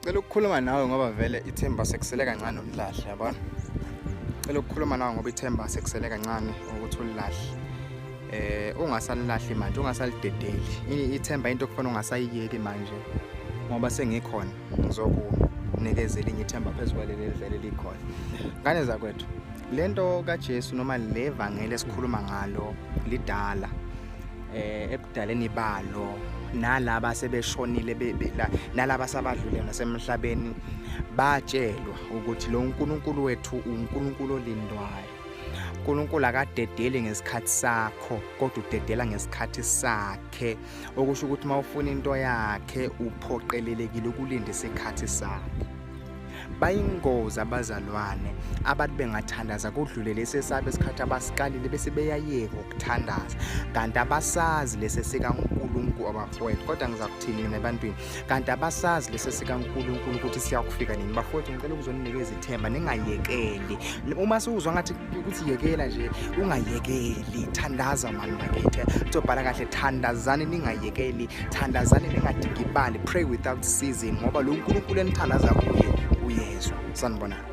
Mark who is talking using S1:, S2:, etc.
S1: Cela ukukhuluma nawe ngoba vele ithemba sekusele kancane ulilahle yabona. Cela ukukhuluma nawe ngoba ithemba sekusele kancane ukuthi ulilahle. Eh ungasalilahli manje ungasalidedeli. Ithemba into okufanele ungasayiyeki manje ngoba sengikhona ngizokunikeza elinye ithemba phezu kwaleli elivele likhona. Ngane zakwethu lento kaJesu noma le vangeli esikhuluma ngalo lidala eh ebudaleni balo nalaba sebeshonile nalaba sabadlule nasemhlabeni batshelwa ukuthi lo uNkulunkulu wethu uNkulunkulu olindwayo. uNkulunkulu akadedeli ngesikhathi sakho kodwa udedela ngesikhathi sakhe, okusho ukuthi uma ufuna into yakhe uphoqelelekile ukulinda isikhathi sakhe. Bayingozi abazalwane abantu bengathandaza kudlule lesi esabo isikhathi abasikalile bese beyayeka ukuthandaza, kanti abasazi lesi sikaNkulunkulu abafowethu. Kodwa ngiza kuthini mina ebantwini? Kanti abasazi lesi sikaNkulunkulu ukuthi siyakufika nini. Bafowethu, ngicela ukuzoninikeza ithemba, ningayekeli. Uma siwuzwa ngathi ukuthi yekela nje, ungayekeli, thandaza mani bakithi. Kuzobhala kahle, thandazani ningayekeli, thandazani ningadikibali, pray without ceasing, ngoba lo uNkulunkulu enithandaza kuye uyezwa. Sanibonani.